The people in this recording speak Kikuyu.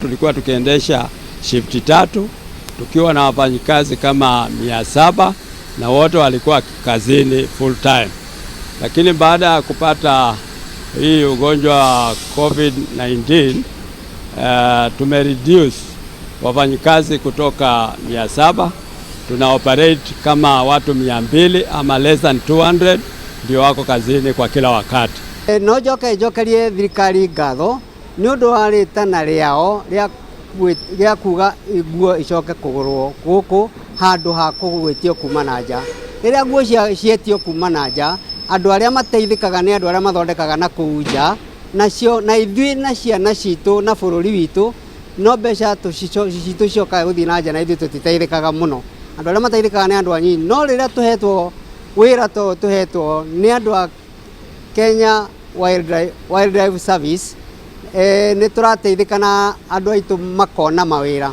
Tulikuwa tukiendesha shifti tatu tukiwa na wafanyikazi kama 700 na wote walikuwa kazini full time, lakini baada ya kupata hii ugonjwa wa COVID-19, tumereduce wafanyikazi kutoka 700, tuna operate kama watu 200 ama less than 200 ndio wako kazini kwa kila wakati. No njoke njokerie thirikari ngatho nĩ ũndũ wa rĩtana rĩao rĩa kuga nguo icoke kũgũrwo gũkũ handũ ha kũgwĩtio kuma na nja. Rĩrĩa nguo cietio kuma na nja, andũ arĩa mateithĩkaga nĩ andũ arĩa mathondekaga na kũu nja, nacio na ithuĩ na ciana citũ na bũrũri witũ no mbeca citũ cicokaga gũthiĩ na nja na ithuĩ tũtiteithĩkaga mũno. Andũ arĩa mateithĩkaga nĩ andũ anyinyi, no rĩrĩa tũhetwo wĩra ta ũyũ tũhetwo nĩ andũ a Kenya Wildlife Service, nĩ tũrateithĩka na andũ aitũ makona mawĩra.